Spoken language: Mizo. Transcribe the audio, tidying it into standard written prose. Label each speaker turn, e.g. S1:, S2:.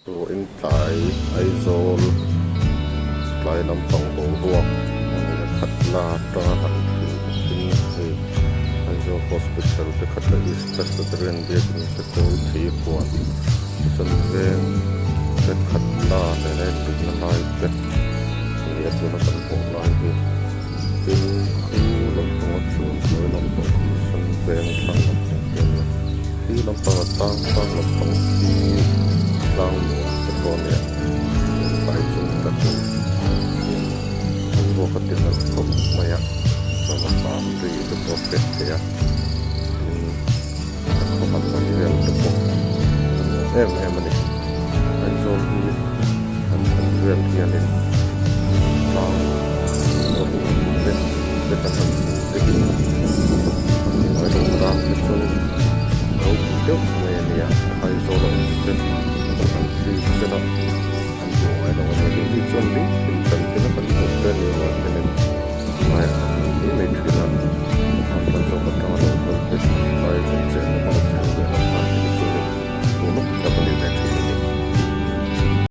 S1: Vawiin tlai Aizawl tlai lampang boruak a ni a khat la atanga han thlir in hei Aizawl hospital te khat leh East Presbyterian biakin te kawl thei huan Mission veng te khat la nena inrikna lai te a ni a tuna kan hmuh lai hi tin khu lampanga chuan hnuai lampang khu Mission veng thlang lampang te a ni a. Khi lampanga tlang sang lampang khi tlang nuam te pawh a nia tlai chung ta chu boruak a ti nalh khawp mai a sava hram ri te pawh a hriat theih a tin a khaw han lan vel te pawh a nuam em em a ni Aizawl hi han thlen vel hianin tlang rum te te kan han hmu te hi a ni mai lo tan te chuan ropui deuh mai a nia Aizawl a awm te an thlir sela an hmu ngai lo a ni. Hei hi chuan ding.